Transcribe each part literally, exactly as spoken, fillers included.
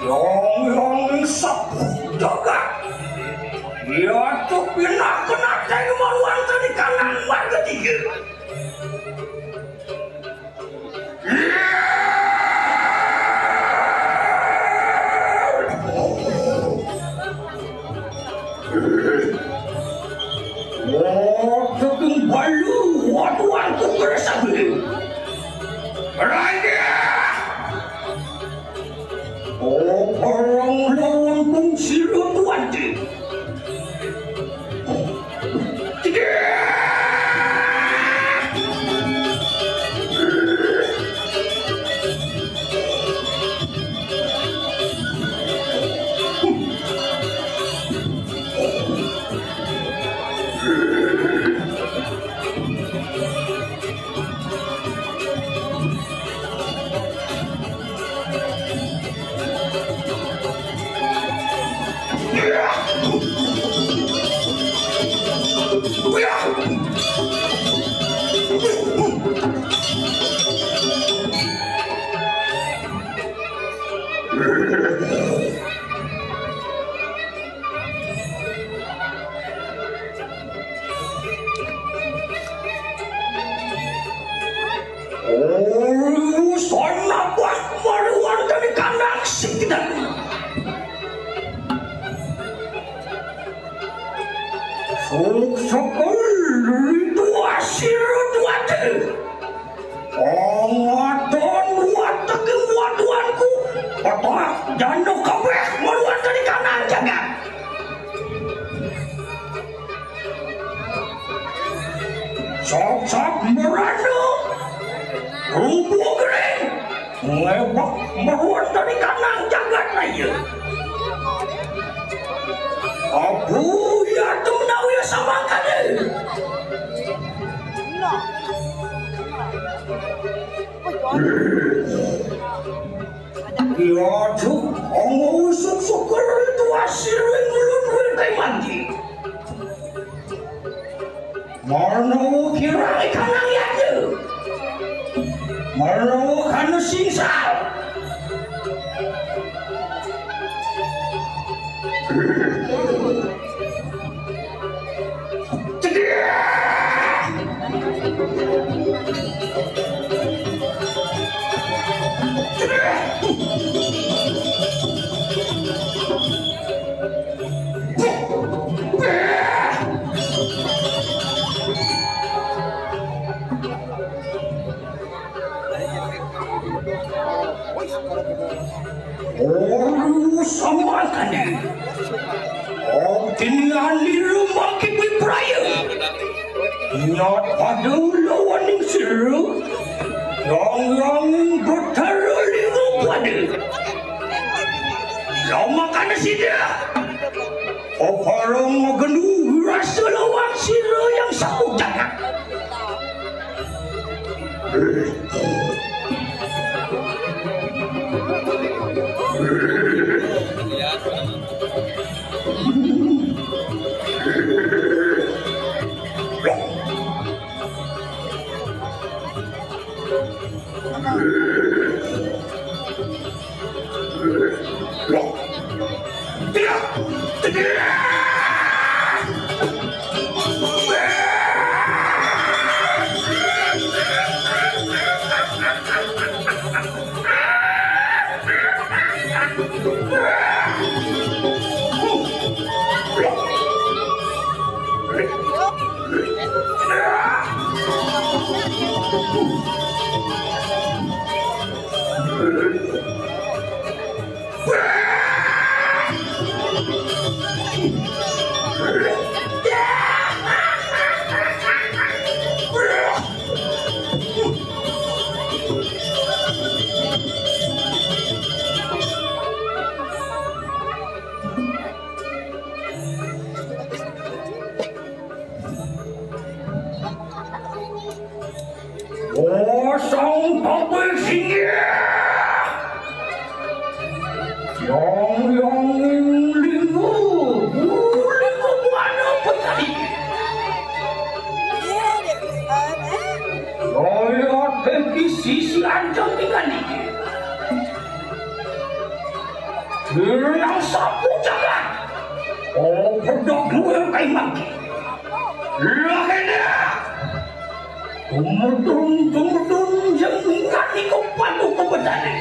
Yang yang sepuh jagat. Ia tuh pindah kena dari maruan tadi kanan marga tiga. Wah, saking balu, waduh, aku kerasa beli. Raja! Oh, orang lawan pun sila tuan di. Oh, sana buat maruan dari kandang sing tidak. Sok sekali itu hasil tuate. Ong wadon, wateking waduanku, otak janda kabeh maruan dari kanan jagat. Sok-sok merana rubuh gering, ngebak maruan dari kanan jagat raya. Abu ya tu menawi sama kali. Laju, ong usuk-sukur itu hasil ulun wénten mandi. Marno kirang ikanang yadé. Marno kana singsal. Oh, samakane. Oh, kini ani rumah kibi praya. Nyat pada lawaning sira. Yang yang betara lima pada. Lamakane sida. Oparang magenu rasa lawan sira yang sapu jagat. Kosong topi singgih. Yang yang linggo, linggo buana petani. Saya teki sisi anjang tinggal ini. Bilang sapu jagat. Oh, pedok duwe kaimang. Lakene. Tumedun-tumedun yang ngati kepadu kebedane.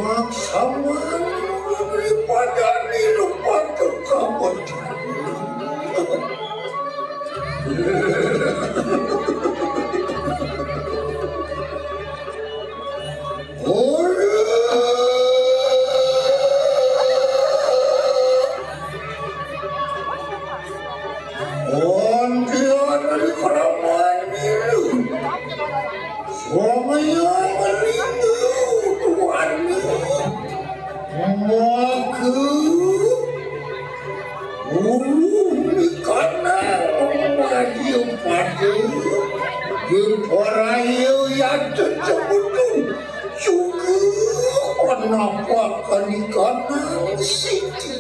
Laksamana daripada nirupa kabod. Ora. Onti ana di keraman biru. Suami yang merindu tuannya. Maka ulu mikana dia pada. Gemparai ya tersebutun. Juga kenapa kali kanan siti.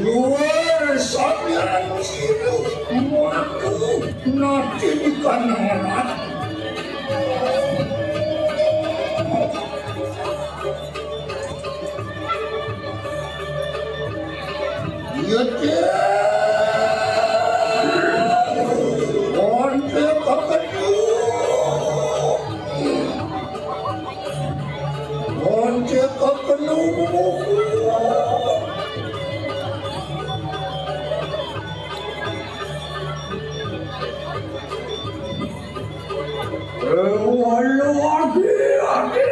Luar sampeyan sira muaku nate di kanan. Yete. Onte kakadu. Onte kakadu. Eh, walau ade, ade.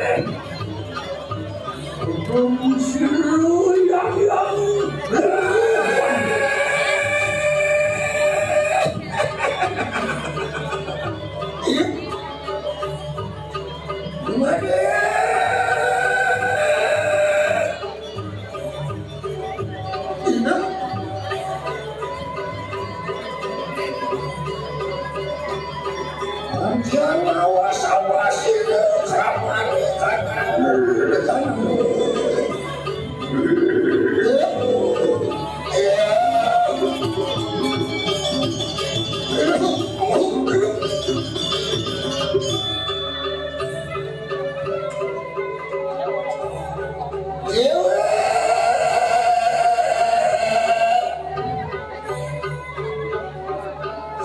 Jangan awas-awas ini, kapan ikan.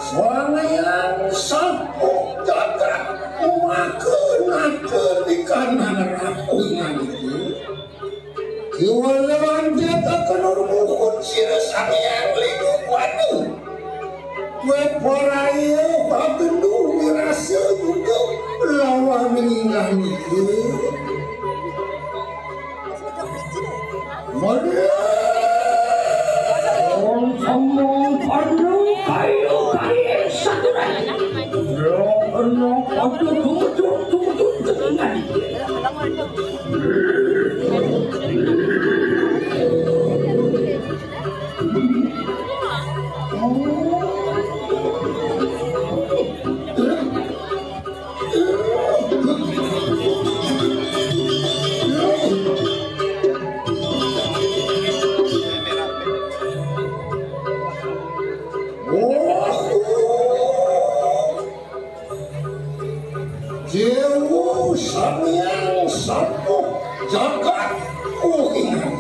Sangayang sampuk jagat maka nata di kanan rakungan itu. Kiwalawan dia kakenur mukun sira sangayang lidu kuadu. Kue poraya pagendu ngerasa juga lawan meninggal itu. Wong sombong, parno, kayu, kayu, saturan. Lo parno, parno, tunggu, tunggu, tunggu, tunggu, tunggu. Dewa sampeyan sampun jagat kuhingan.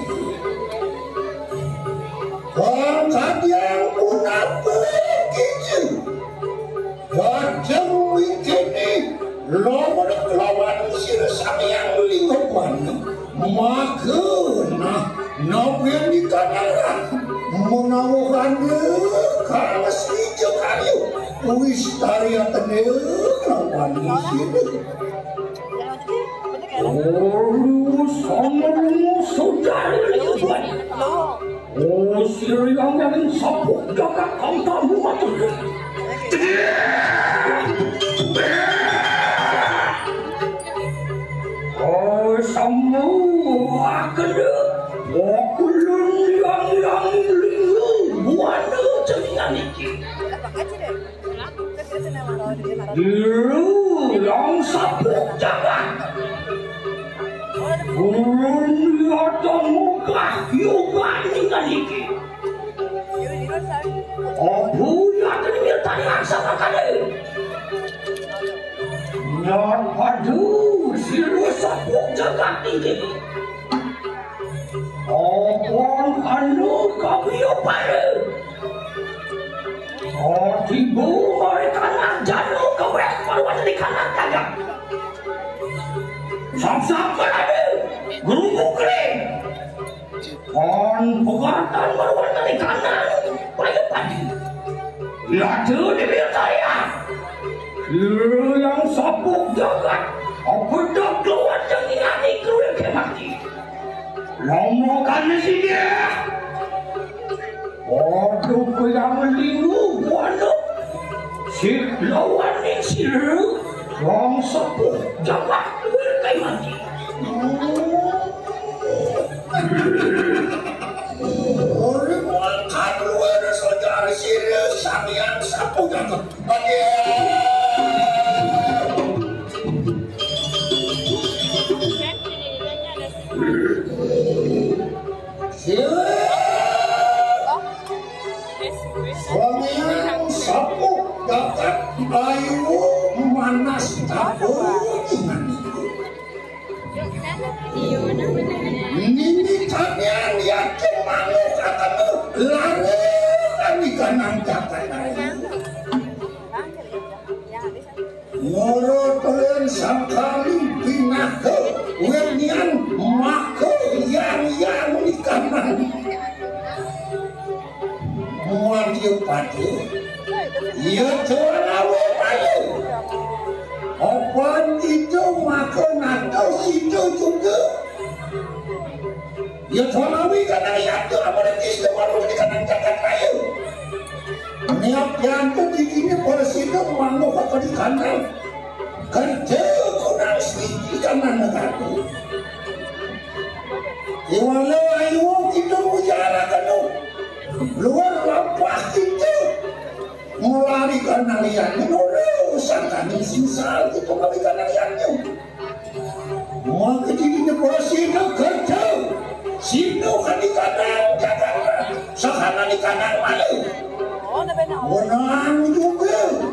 Kadang punapa kija? Kadang wingkene lawan, lawan sira samyang linggawan. Maka nah, nabi nikanaran menawa kanda kang sija karya wistariyatene lawan sira. Ulu sama saudara linggawan. Oh, siriang yang sapu jagat kang tamu matur. Oh, semua kena. Oh, kulun yang yang lingu buana jenengan iki. Lu yang sapu jagat. Ulun yata mugah yoga ningan iki. Abu yata nyatayang sama kali. Nyat padu silu sapu jagat iki. Opon anu kawiyo pare. Otibu mereka jano kewek perwata di kanan kagak. Sap-sap berada. Guru kukre. On pegatan perwata di kanan. Payah padi. Laju di wilayah. Lu yang sapuk jagat. Opedak keluar dengan ikut mati. Lomo kami sini. Waduh, kuyang lingu, waduh. Si lawan ning siru, wong sepuh jagat kuwi kae mati. Ora makan luar saudara siru sampeyan sepuh jagat. Mati. Sampeyan sapu dapat ayu manas tabuh dengan itu. Nini sampeyan yakin manuk akan lari di kanang dapat ayu. Moro tulen sakali pinaka wenian maka yang yang di kanan. Muat yo padu. Yo tuan awe payu. Opan itu maka nato situ juga. Ya, Tuhan awi kanang yatu, amarga Kristus warung di kanang jagat raya. Niat yantu di kini para sida manuk apa di kanang. Kerja kurang sedikit kanang negara. Iwala ayu kita mujara kanu. Luar lampah kita. Mulai kanang liyan, menurut sangkani sisal kita mulai kanang liyan. Maka dirinya para sida kerja. Sida kan di kanang Jakarta, sakana di kanang Malu. Menang juga.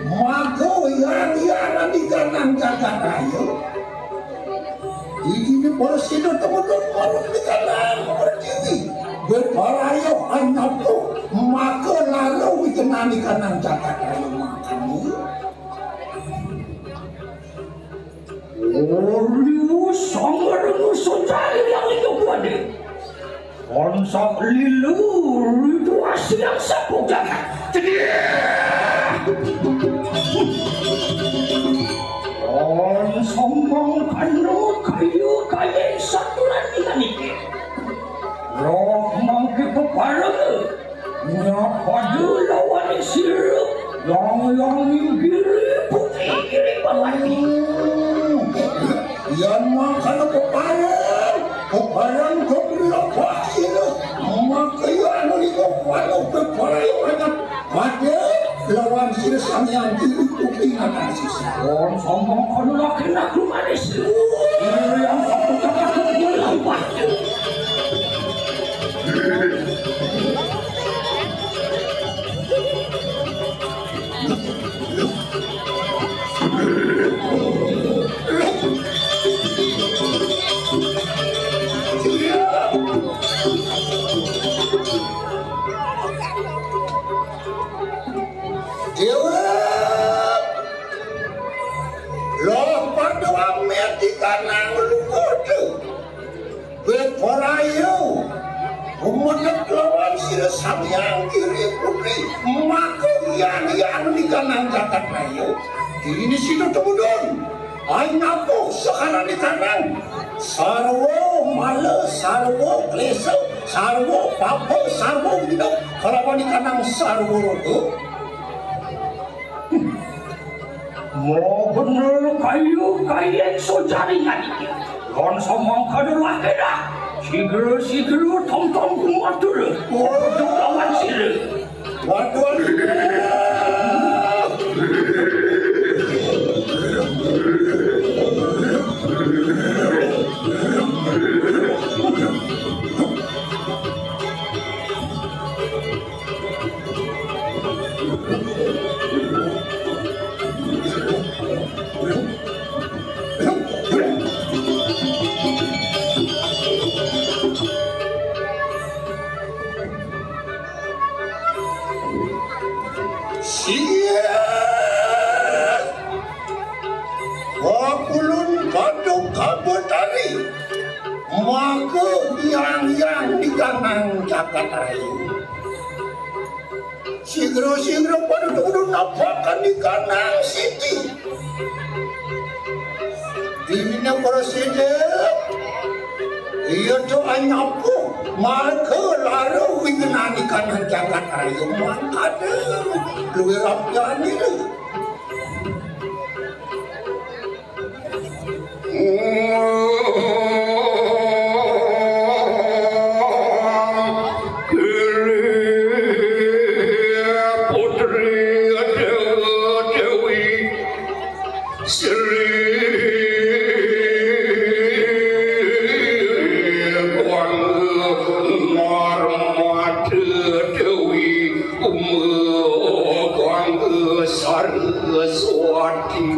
Maka yang yang di kanang Jakarta ya. Dirinya para sida teman-teman di kanang pertiwi. Berparayo hanya tu maka lalu dikenali kanang Jakarta ya makanya. Ori sanggar nusantara yang itu kuade. Onsak lilu itu asiang sapu jagat. Cedih. On sombong kanu kayu kayu saturan dengan iki. Roh mangke pepareng. Nyapadu lawan sira, yang yang minggiri putih kiri bawani. Yan mangkana peparan, peparan kok lapah sira, maka yan liko palo peparan anak pada lawan sira sampeyan diri putih anak sisa. Wong sombong kono lagi nak manis. Yang satu kata kok lapah. Déwa, loh, padha amit di kanang lukudu. Wit ora ayu. Umenek lawan sira samyang kiri putri. Maka yang yang di kanang jagat ayu. Diri situ temudun. Anyapu sekarang di kanang. Sarwa mala, sarwa klesa, sarwa papa, sarwa wina. Kalawan di kanang sarwa rogo. Mo bener kayu kayen sojaringan iki. Lan samangkana lakena. Sigra-sigra tom-tom kumatur. Waduh lawan sira. Waduh. Siap. Wakulun kaduk kabutari. Maka yang yang di kanang jagat ayu. Sigra-sigra padha tunggu napakan di kanang siti. Dina para sedek. Iya to anyapu. Maka lara wingenani kanang jagat ayu mangkade. Luwih rapyani lho. Putri Dewa Dewi Sri Wangga Narmada Dewi Uma Wangga Saraswati.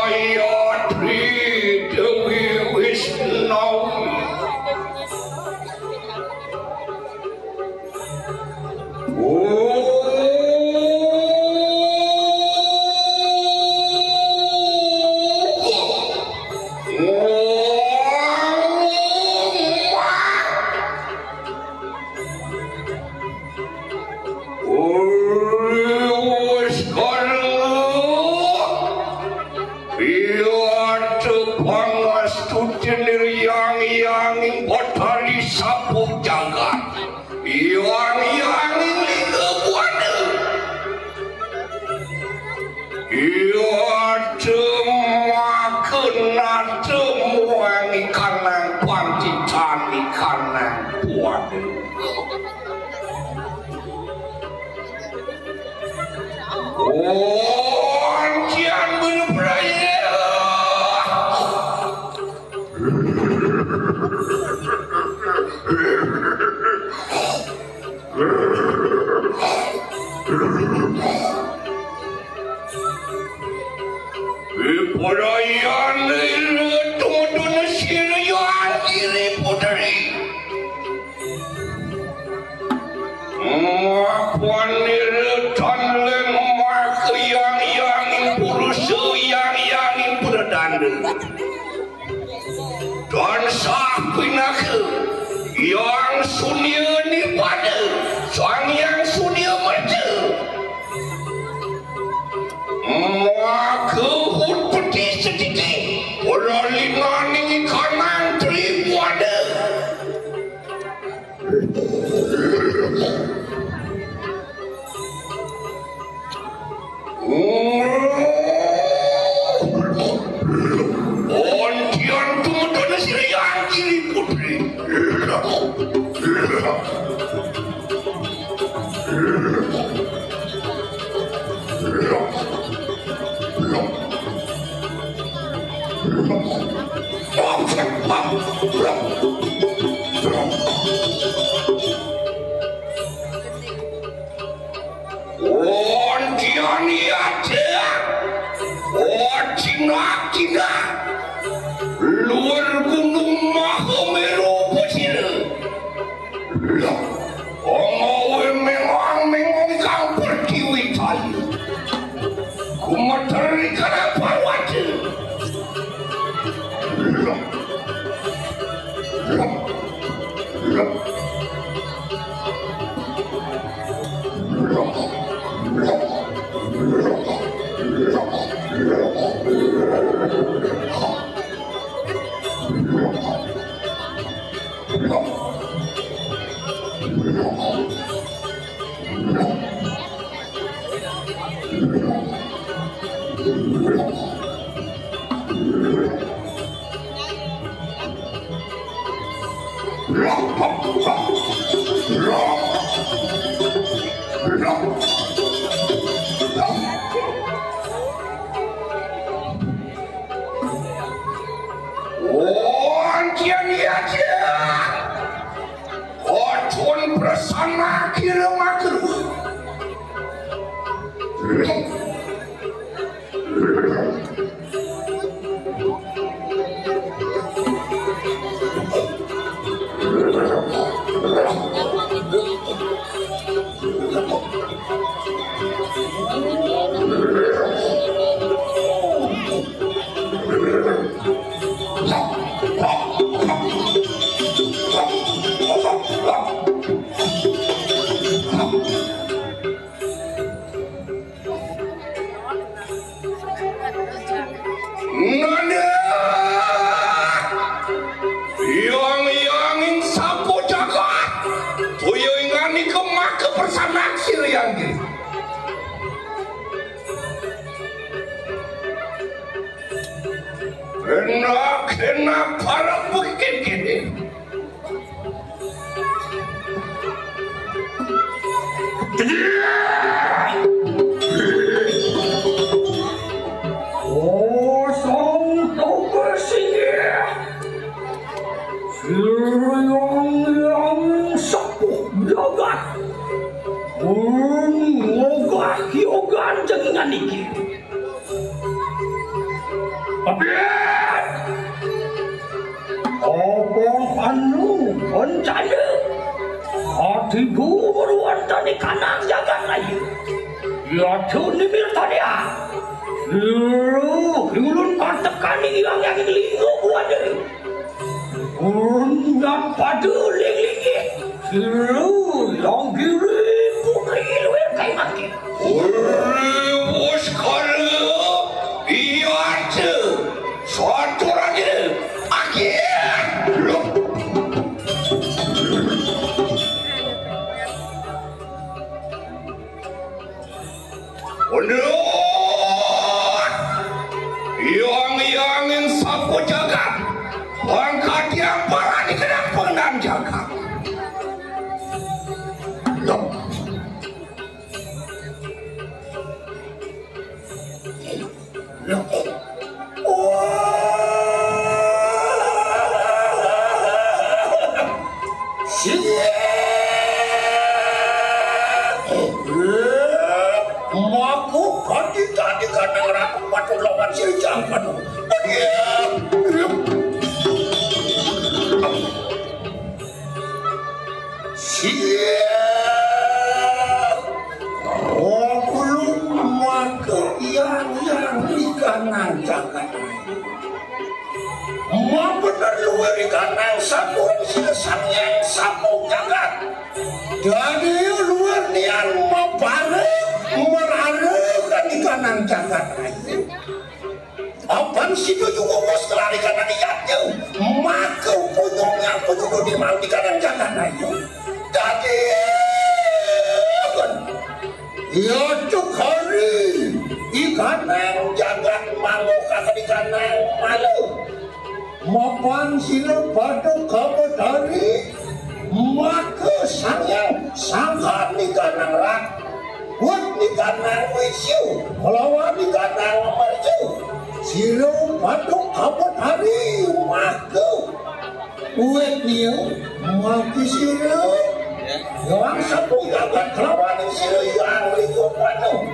Gayatri Dewi Wisnawi. Wis kala. Iya, pangastuti nir yang yang ing Batari Sapu Jagat. Yang yang ing Lingga Buana. Iya, maka nata muang ikanang pantitan ikanang buana. Kuncian berperaya. Berperaya nila tumudun sila yang kiri putri. Mapanira tan leng makayang yanging purusa yang yanging pradanda. Tansah pinaka yang sunia nipada, sang yang sunia merta. Maka utpeti setiti, pralinaning kanang tripada. Ontian tumedun sira yang kiri putri. Ontian yata, otinak-tinak, luar gunung Mahameru pasira. Wonten ya, Cak. Odun bersama kira makruh. Nanda! Yang-yang ing sapa jagat, toya ingani kemaka persanaksi rianggi. Kena-kena para bukit kini. Kosong tokel singgih. Sira yang sepuh jagat. Pun ngogah yogan jenengan iki. Abet! Apa anu rencana? Katibu berwantane kanang jagat raya. Yaitu nimir tania. Lu, ulun patekani yang yang linggo buada. Urun pada ling-lingi. Lu, yang giri putri luwir kai mati. Uri wus kala iya aja. Suatu raja. Akhir. Lu. Pundut! Yang-yang ing sapa jagat, pangkat yang parani kenang pengenang jagat. Loh. Loh. Maka kandidane kanang ratu patut lawan sijang penuh. Siap. Okulung maka yang yang ikanang jagat. Mabener luwir ikanang satuan sila sang yang sapung jagat. Dadi luwir nian mabare merare kan ikanang jagat. Apan sida juga wis kelari kanan iyatnya, maka punyongnya penyudu di mau di kanan jagat ayo. Dadi ya cuk hari ikanang jagat mangu kakak ikanang malu. Mapan sila pada kabatari maka sangyan sangkan ikanang rak. Wet ikanang wisyu, kelawan ikanang mercu. Sira patung abot hari maka. Wet niu maki sira. Yang sapu jagat kelawan sira yang liku patung.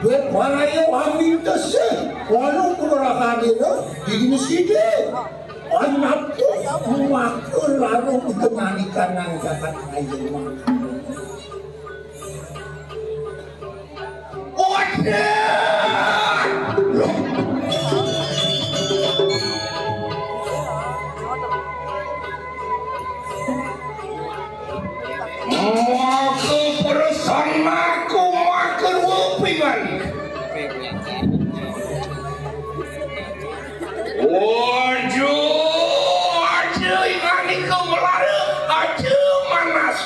Wet waraya amin tesih, walau kelurahan ira di sini sida. Anapun maka lalu dikenalikan nang jagat ayu maka. Maka persanaku maka rupi balik. Ojo aja ingani Melara aja manas.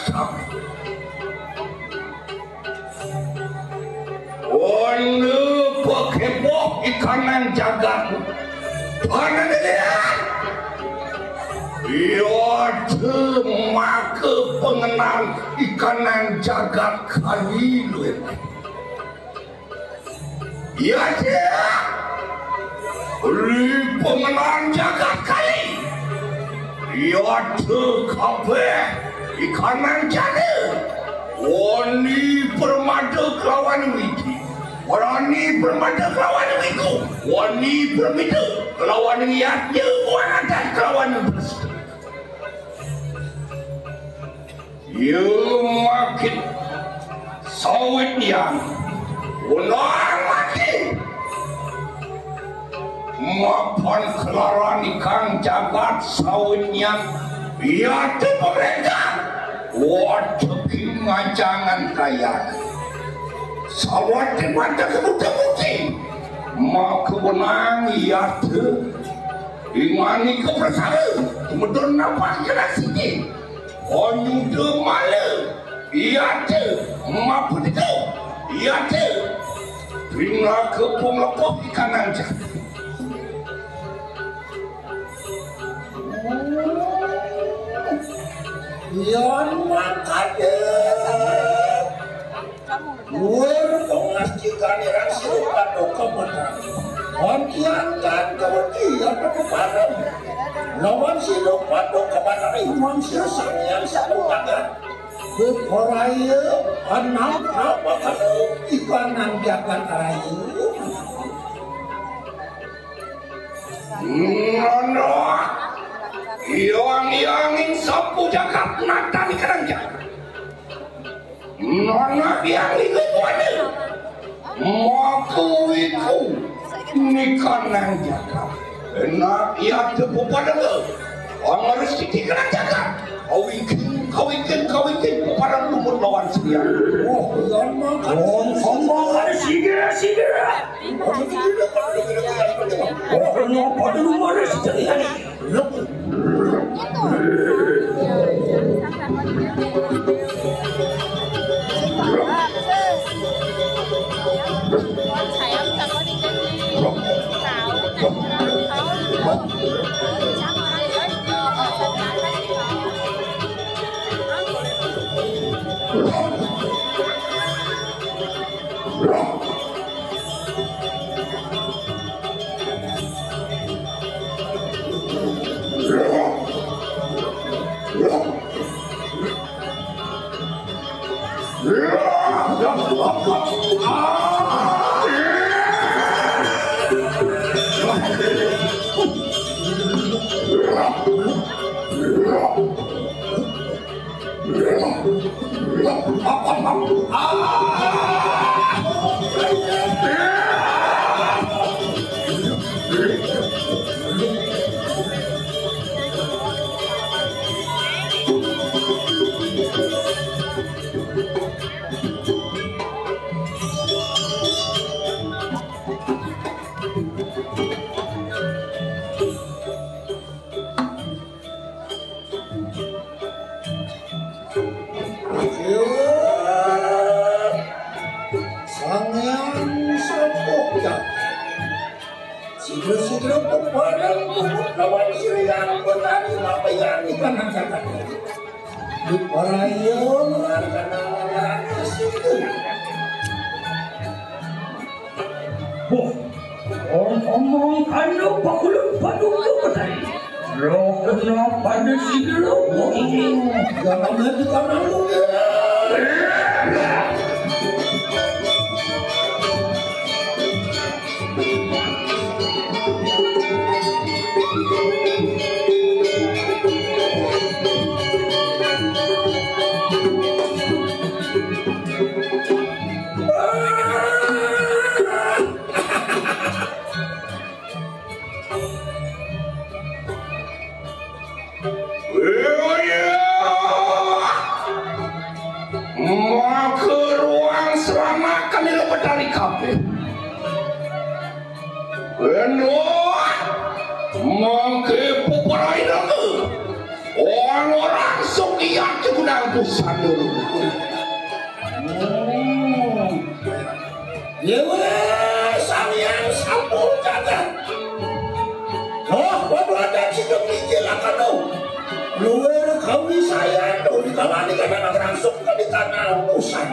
Ono pakepoh ikanan jagat. Panandian. Iya, maka pengenang ikanan jagat kali luwih. Iya, Cik. Ri pengenang jagat kali. Iya, Cik, kabeh ikanan jane. Wani permada kelawan widi. Wani permada kelawan wiku. Wani permada kelawan yatnya. Wani kelawan bestu. Yumagit sawit yang unang mati. Mapan kelaran ikang jagat sawit yang iya te pemerintah. Waduh, ngajangan kaya. Sawat di mata kebuta putih. Mau kewenang iya te. Imani ke persara. Kemudian napa kira sini. Onyuda mala, iya te, mapedega, iya te, pinaka punglepoh ikanan jati. Yan makade. Luwih pengastikane rang sira paduka Batari. Antian tan kawedian paduka. Lawan sira paduka Batari iwang sira Sang Hyang Sapunaga. Bekoraya anam apa kalau ikanang jagat raya. Ngono. Iwang-iwanging sapu jagat natani kerang jagat. Nana biang iku kuwani. Maku iku nikanang jagat. Enak iya debu padanga. Angaris iki kena jagat. Kawikin, kawikin, kawikin. Parang lumut lawan silian. Oh, iya, Mang. Oh, Mang, Mang, Mang, sigira, sigira. Oh, iya, Mang. Oh, iya, Mang. Sang Hyang Saputra. Sidra-sidra pepadang kubur lawan Sang Hyang Betari mapayan ikan angkatan. Di paraya ngarana ngarana situ. Wah, omong kandung pakulung padung lu petani. Roh kena pada si dulu. Jangan nanti karena lu. Maka ruang selamakan ila Betari kabeh. Eno mangke puperai raga. Langsung iya cukup pusat dulu. Hmm. Dewa Sang Hyang Sapu Jagat. Oh, waduh, ada situ pikir lah kanu. Luar kami saya tuh di kalangan kadang langsung ke di tanah pusat.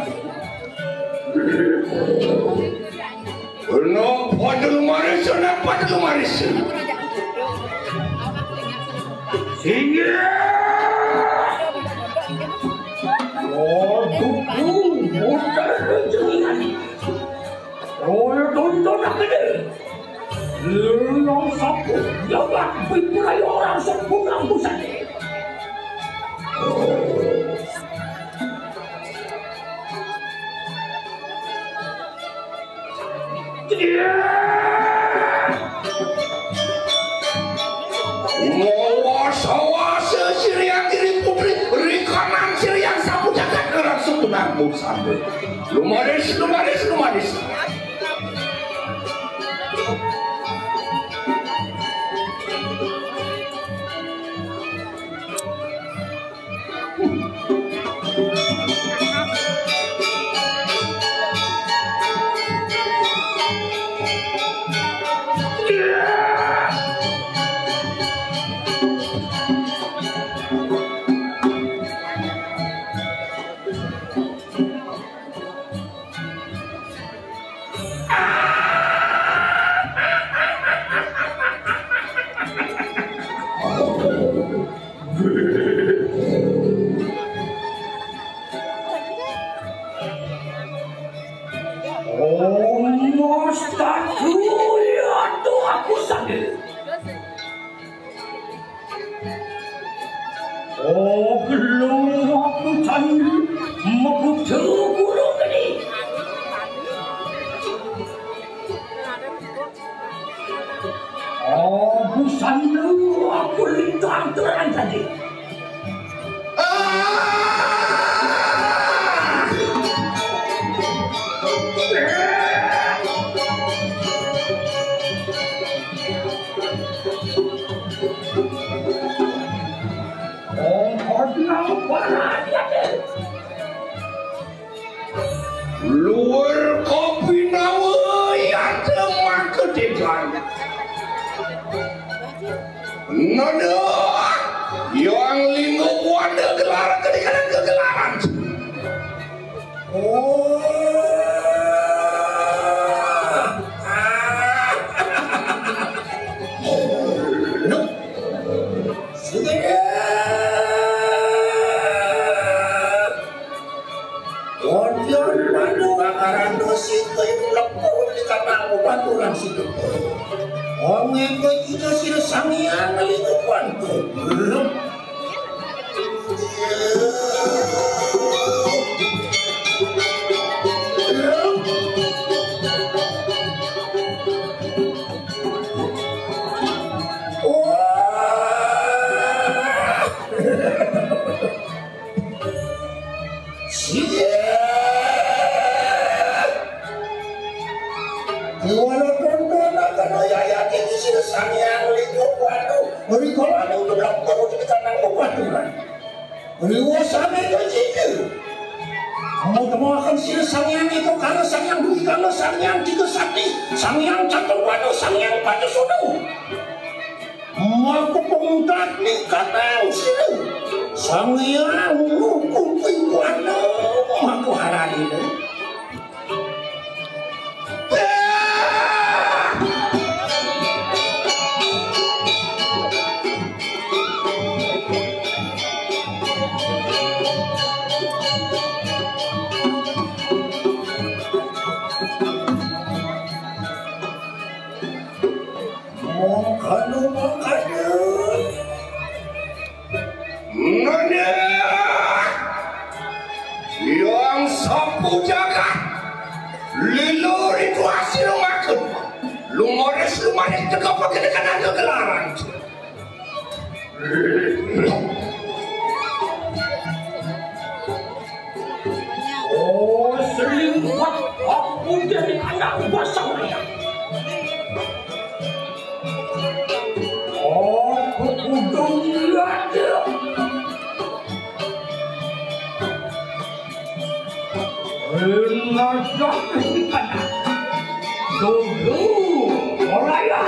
Napa dulu maris, napa dulu maris? Singgih. Waduh, muter jenengan. Ora tonton aku deh. Lelong sapu, ya, Pak, pipulai orang sapu nang pusat. Mawasa-wasa siriang diri putri, rikanan siriang sapu jagat ngerang suku nangkut sambil. Lumaris, lumaris, lumaris. Oh, Mas Tatu, ya tuh aku sakit. Oh, belum aku cari, mau guru gede. Oh, busan lu aku lintang terang tadi. Ah! Oh, kau kenapa lagi? Luwur kopi nawa yata mangkedegan. Nada yang linggo wanda gelar kedekanan kegelaran. Oh. Sudah. Koncon manu bakaran dosi kayu lepur di kanal baturan situ. Wong itu kita sira sangiang lingkupan. Wah. Siye. Walaupun kona kena yayat ini sira sangiang lingkup watu. Beri kolane untuk lakukan untuk kita nang pembanturan. Beri wasane ke sini. Kamu temuakan sira sangiang itu karena sangiang duhi karena sangiang tiga sakti. Sangiang catur watu, sangiang pancasudhu. Maka pemungkat ni katang sini. Sang Hyang ngukupi wana maka harani ni. Mongkanu, mongkanu. Nanda yang sapu jagat. Lilo rituasi lumakun. Lumaris lumaris teka pakai dengan anda gelaran. Oh, selimpat aku jadi anak basah. Aku kudu belajar. Ngajak ikan dulu, ora ya?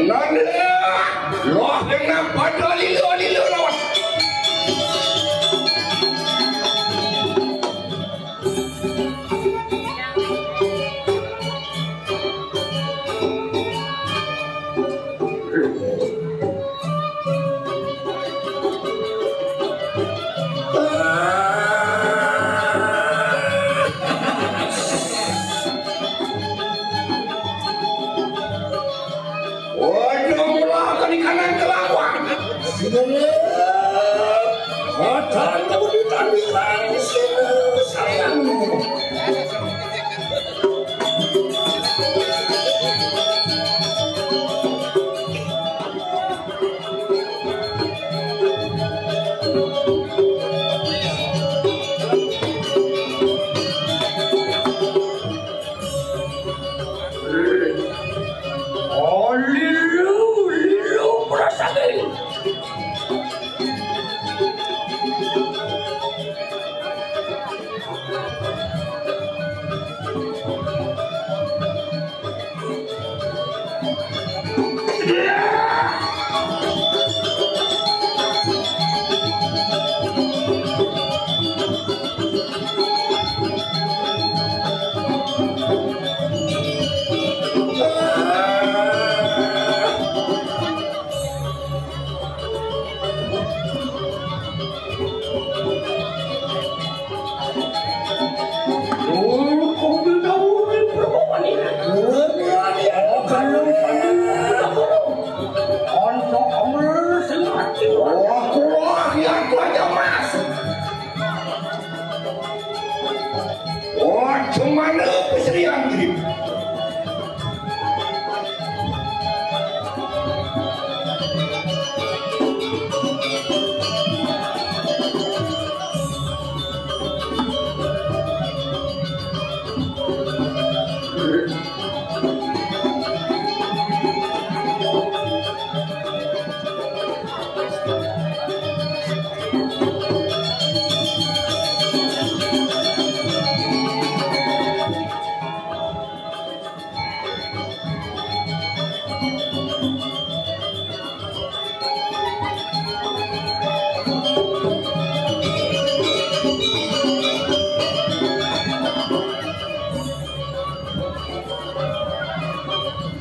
Nanda, loh, kena pada lilo-lilo lawan. Ojo mula kani kanan kelawan. Sini, kotor kamu di tandingan sini, sayang. Oh, lilu, lilu, perasaan. Wah, cuman peserian diri.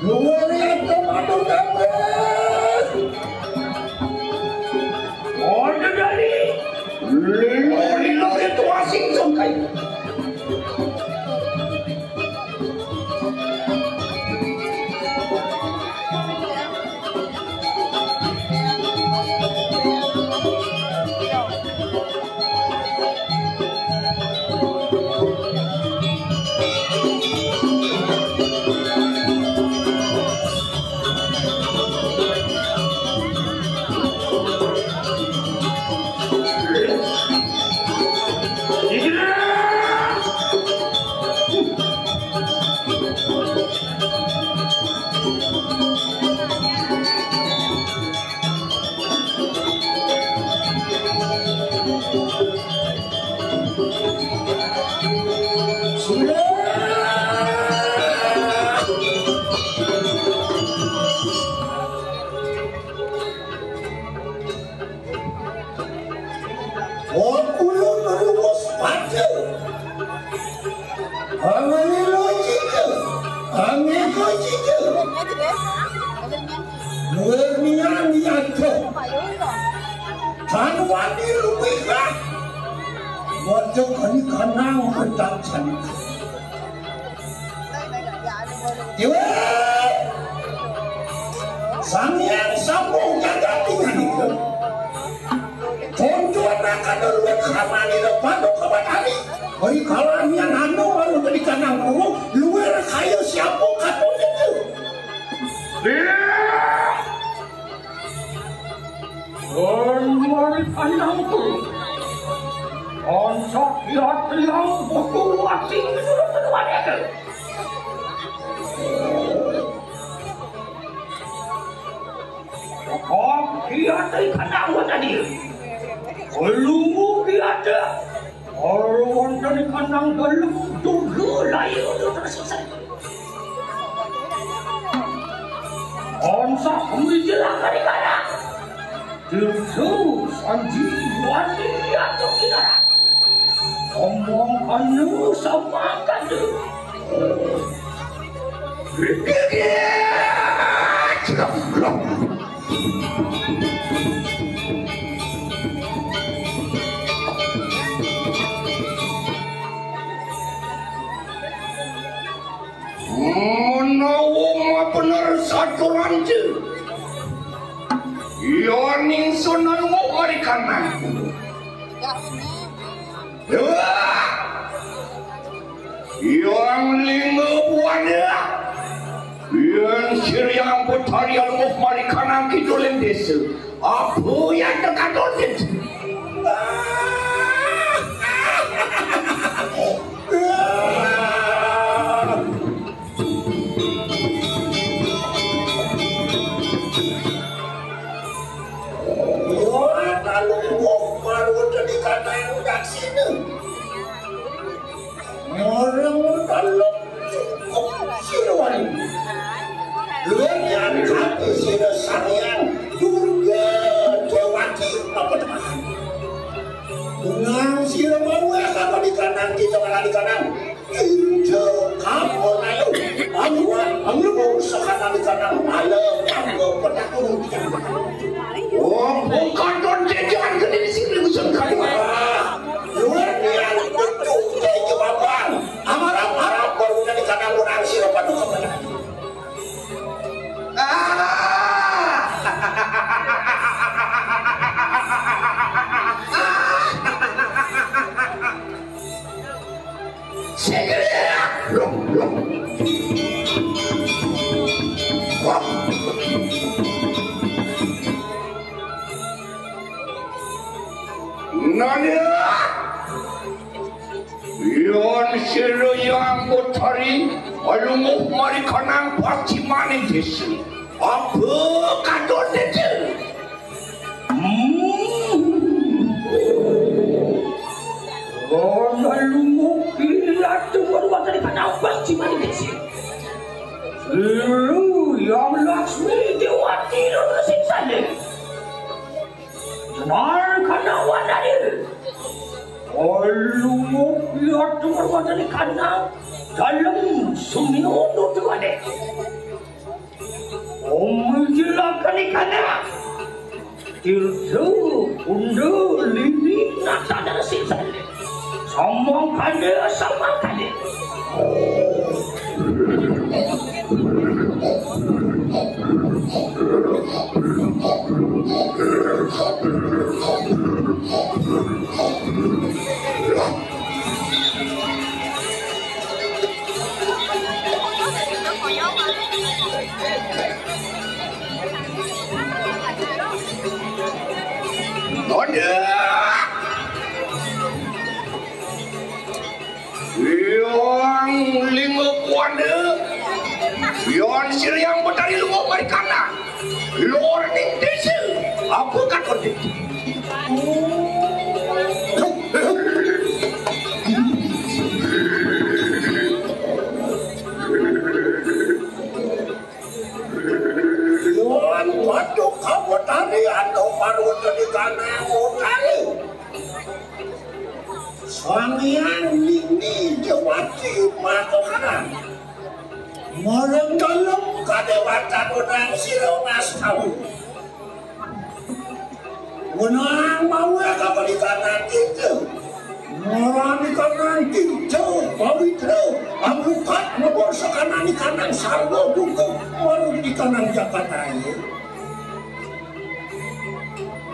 Luar biasa, Pak Tukang. Orde dari lilo-lilo itu asing sungkai. Angin lojika, angin lojika. Luar nian niaga. Tan wani luwih lah. Waduh, kani kanang kedak sanika. Dewa Sang Hyang Sambung Jagat Tinggi. Tuntunan akan luwih kamani lo Paduka Batari. Oi, kalamian anu baru jadi kanang kuwu, luwih kaya siapa katon itu. Onso kiat yang buku wati menurut keduanya ke. Kok kiat ikan awal tadi. Belum kiat. Kalau wonten ikan nang dalam tugu layu itu tersisa. Onsa kami jelaskan ikan. Tirta sanji wani atau tidak. Omong anu sama kadu. Menawa bener saturan je. Yoning sunan mau marikan. Yang lima buana. Yang siriang betari almuh marikanang kidulin desa. Apa yang terkandung? Wah, lalu wong baru jadi kata yang udah sini. Orang dalam cukup siruan. Luar yang kata sini sarian Durga Dewati apa teman. Dengan sira mau ya sama di kanan kita malah di kanan. Injo kamu ayo. Anu anu mau sekarang di kanan malam aku petak turun. Oh, bukan don jajan ke diri sini musuh kali. Luar biasa betul jawaban. Amarap-arap baru dari kanan orang sira padu kepada. Ah! Sing. Nanya. Yon sira yang utari alumuh marikanang pacimaning desa. Apa kadon desa? Hmm. Ana lumu kilat tumur wonten panampak jimat desa. Lu yang Laksmi Dewati Resi Saleh. Mar kana wanane. Lumu kilat tumur wonten kana dalem sumio tutuane. Omong jelakan ikana. Tirta, unda, lili, nata dan sisan. Samang kada, samang kada. Yang lima kuanda, yang siriang betari lima marikana. Lor ning desa, apa kata desa? Lor patuk kamu tadi atau baru tadi kana utari. Swamian nini jawati matokan. Marang dalem kadewatan unang sira mas tahu. Wenang mawe kaperikanan kita. Marang ikanan kita pawitra. Abukat mabor sakanan ikanan sarwa buku. Marang ikanan Jakarta ini.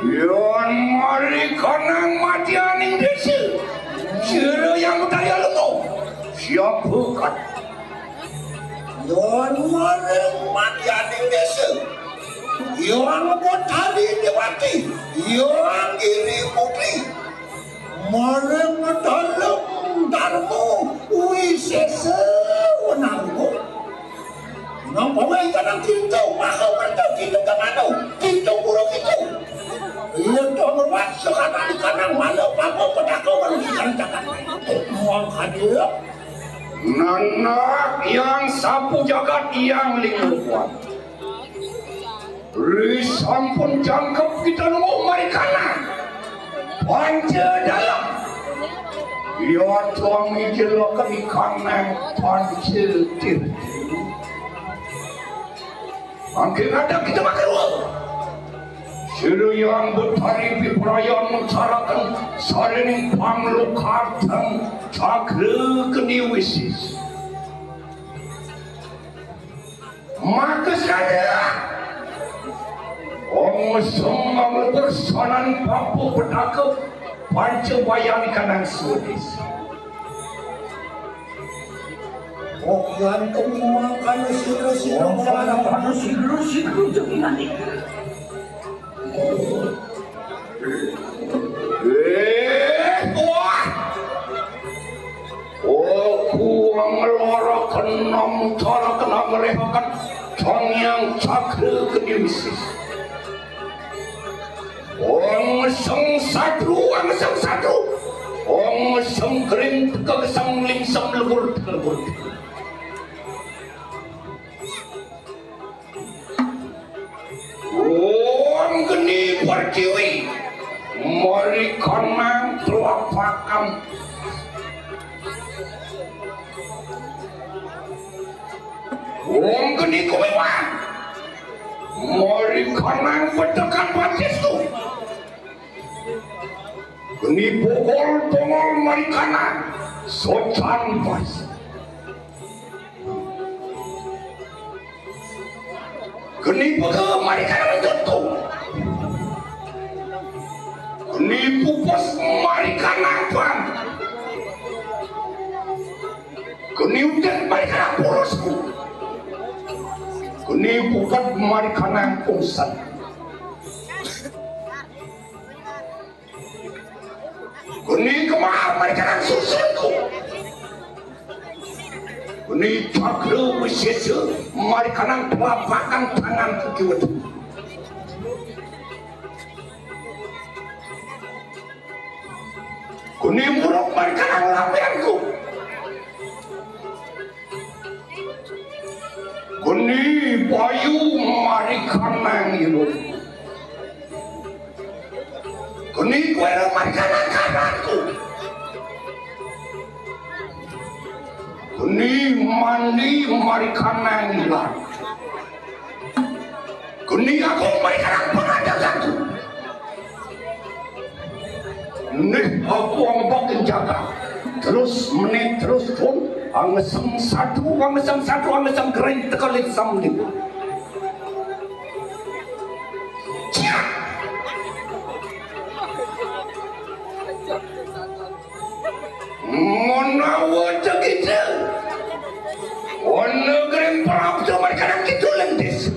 Yon marikanang matianing desa. Sira yang budaya lemo. Siapa kat? Yon maring matianing desa. Yon Potari Dewati. Yon Giri Putri. Maring dalem darma wisesa wenangku. Nang pawai kanang kintu, maka berta kintu kamano, kintu pura kintu. Iya to merwat sekadar kanang malu papa pedaka baru ikan cakap. Muang hadir. Nanak yang sapu jagat yang lingkuan. Ri sampun jangkep kita nemu marikana. Panca dalam. Iya tuang ijil kami kanang panca tir. Angke ada kita makarua. Sira yang betari piprayan mencarakan sarining panglukatan cakra keniwisis. Maka sadaya. Om Sum Mangleper sanan papu petaka panca bayang kanang sudis. Oh, gantung mangkana sira-sira. Oh, gantung mangkana sira-sira jeng manika. Eh, wah. Aku ngeloro kena mutara kena merehakan Sang Hyang Cakra Keniwisis. Wong seng satru, wong seng satru. Wong seng kering teka kesang lingsem lebur lebur. Wong geni pertiwi. Mari kanang telapakan. Wong geni kumiwan. Mari kanang betekan batisku. Geni pukul tongol mari kanang. Socan pas. Geni pege mari kana mentutu. Geni pupus mari kana pan. Geni udet mari kana purusku. Geni pupet mari kana pungsan. Geni kemah mari kanang susunku. Geni cakra wisesa mari kanang telapakan tangan kukiwet. Geni muruk mari kanang lampianku. Geni bayu mari kanang ilu. Geni kuera mari kanang karanku. Geni mandi mari kanang ilang. Geni aku mari kanang pengajakanku. Nih aku ambak jaga. Terus menit terus pun angesem satu, angesem satu, angesem kering tekalit samlip. Ciak. Menawa cekita. Wana gering prapta markanan kita lentis.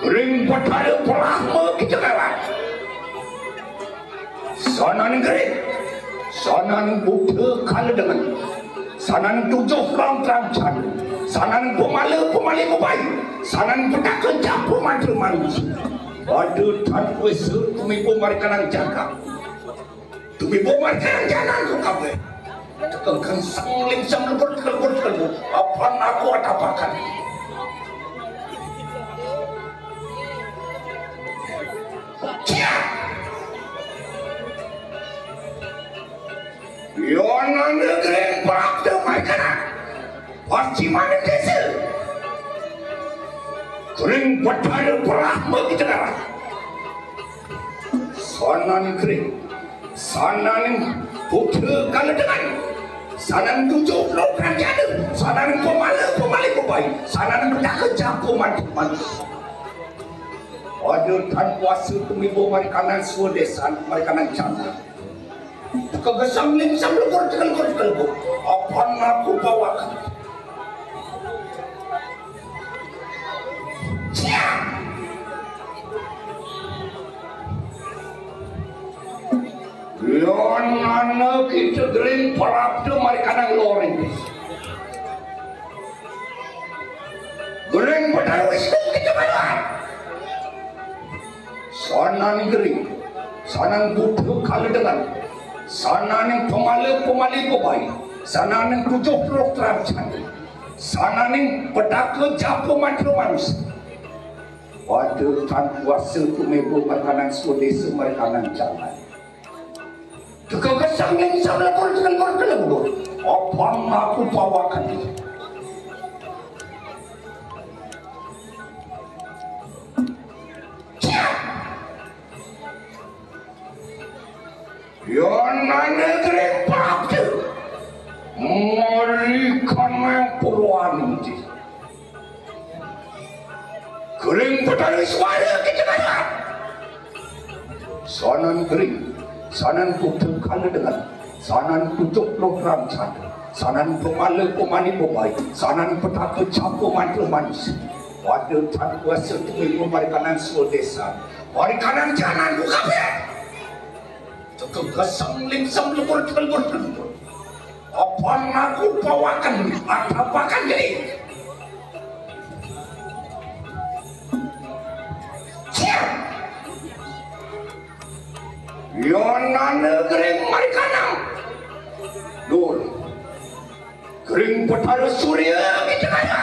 Ring Betara Brahma kita kalah. Sanan gering, sanan buta kala dengan, sanan tujuh rang terang jadu, sanan pemala pemali mubai, sanan petaka japu mantra manusia. Pada tan kuasa kumipu marikanan jaga. Tumibo marga jangan ku kabeh. Tekel kengseng lingsem lebur lebur lebur. Apan aku atapakan. Cia. Yonane gering prapta markana. Pacimane desa. Gering Betara Brahma kita darah. Sanan kering, sanan putra kaledengan, sanan tujuh puluh kerajaan, sanan pemala pemali kubai, sanan petaka jago mantu mantu. Ada tan kuasa tumibo marikanan swadesan, marikanan canda. Kegesang lingsam lekur tekelkur tekelkur. Apan aku bawakan. Cia! Yén ana kita gering prapta mari kanang loring. Gering Betara Wisnu kita balat. Sanan gering, sanan buta kala dengan, sananing pamala pamali bebai, sananing tujuh puluh terang candi, sananing petaka japa mantra manusia. Pada tan kuasa tumiba mari kanang swadesa mari kanang jalan. Teka kesang ning sablebur telebur telebur. Apang aku pawakan. Ciap! Yén ana gering prapta mari kanang purwanti. Gering Betara Iswara kita balat. Sanan gering, sanan buta kala dengan, sanan tujuh puluh terang candi, sanan pamala pamali bebai, sanan petaka japa mantra manusia. Pada tan kuasa tumiba mari kanang swadesa, mari kanang jananku kabeh. Teka kesang ling sablebur telebur telebur. Apang aku pawakan, atapakan gering. Ciap! Yén ana gering mari kanang. Dur. Gering Betara Surya kita kaya.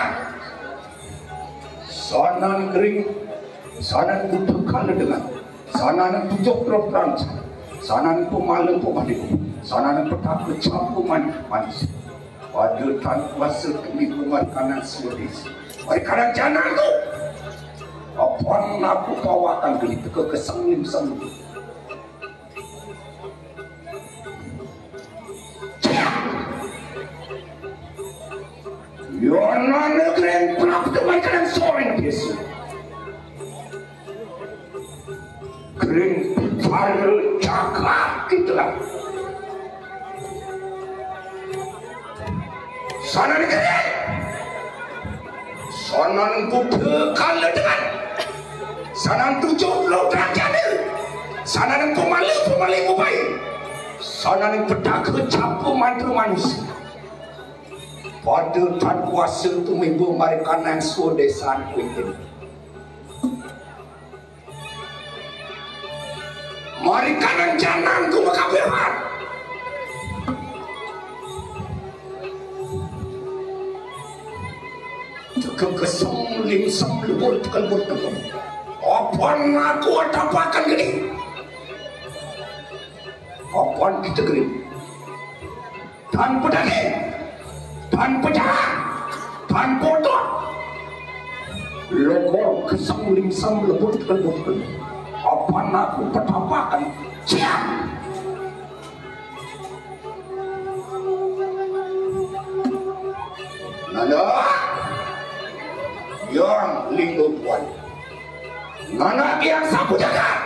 Sanan gering, sanan buta kala dengan, sanan tujuh puluh terang candi, sanan pamala pamali, sanan petaka japa mantra manusia. Pada tan kuasa tumiba mari kanang swadesa, mari kanang jananku. Apang aku pawakan gering. Teka kesang ling sablebur. Yén ana gering prapta mari kanang soring desa. Gering Betara jagat kita. Sanan gering, sanan buta kala dengan, sanan tujuh puluh terang candi, sanan pamala pamali bebai, sanan petaka japa mantra manusia. Pada tan kuasa tumiba mari kanang swadesaku. Mari kanang jananku makabehan. Teka kesang ling sablebur telebur telebur. Apang aku atapakan gering. Apang kita gering. Tan pedaging, tan pejalan, tan potot. Logor kesang ling sablebur telebur telebur. Apang aku patapakan. Ciam. Nanda, Hyang Lingga Buana. Nanda Hyang Sapu Jagat.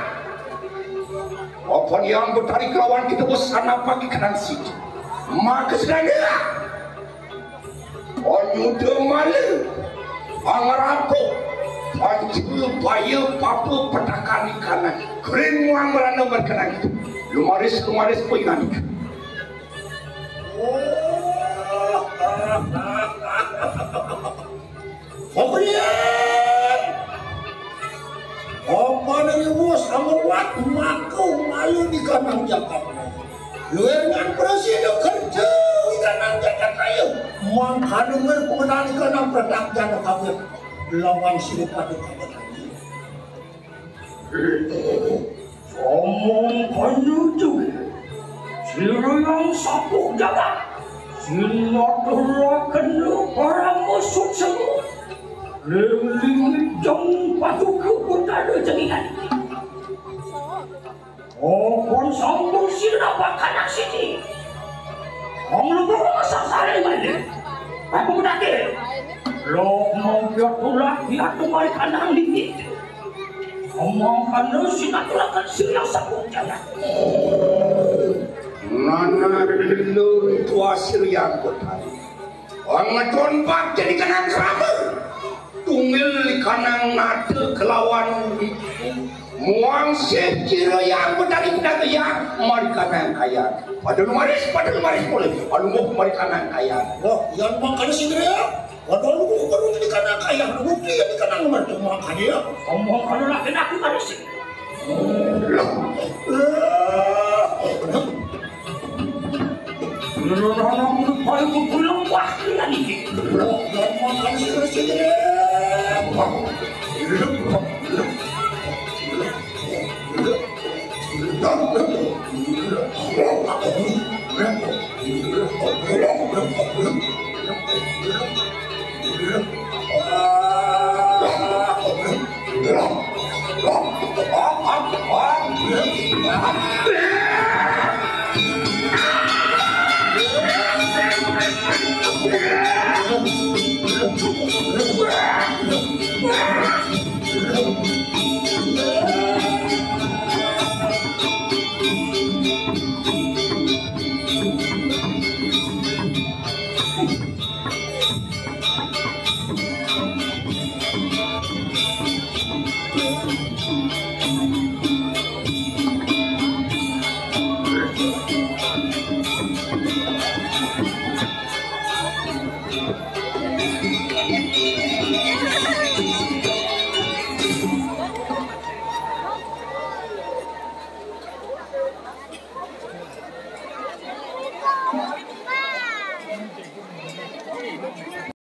Apang Hyang Betari kelawan kita besanapagi kanang siti. Maka sedaya. Anyuda mala. Pangrapuk. Panca baya papa petakaning kanang. Gering muang merana merkenang. Lumaris, lumaris pengingani. Obrian! Apa nang iwus amuat maka malu di kanang Jakarta. Luwir ngan prasida kerja di kanang Jakarta. Mangkana mer pemenang di kanang pertak jana kabeh. Lawan sira pada kabeh. Omong kanyuju, sira Hyang Sapu Jagat, sinaturaken parama suksema, ring lingit jeng paduka Betara Jengian. Okon sampun sira napak kanak siti. Wong lupa wong sasare mandi. Aku medake. Lok mangkya tulak diatu mari kanang lingit. Omong kana sinaturaken sira Hyang Sapu Jagat. Nana lelur tua sira Hyang Betari. Wong ngeton bak jadi kanang krama. Tunggil kanang nata kelawan wiku. Wong sing kira yang betari pedang ya, mari kanang kaya. Pada lumaris, pada lumaris boleh. Anu mau mari kanang kaya. Wah, yang makan sing kira. Waduh, lu baru di kanang kaya, lu bukti ya di kanang nomor tu makan ya. Omong kalau nak kena aku maris.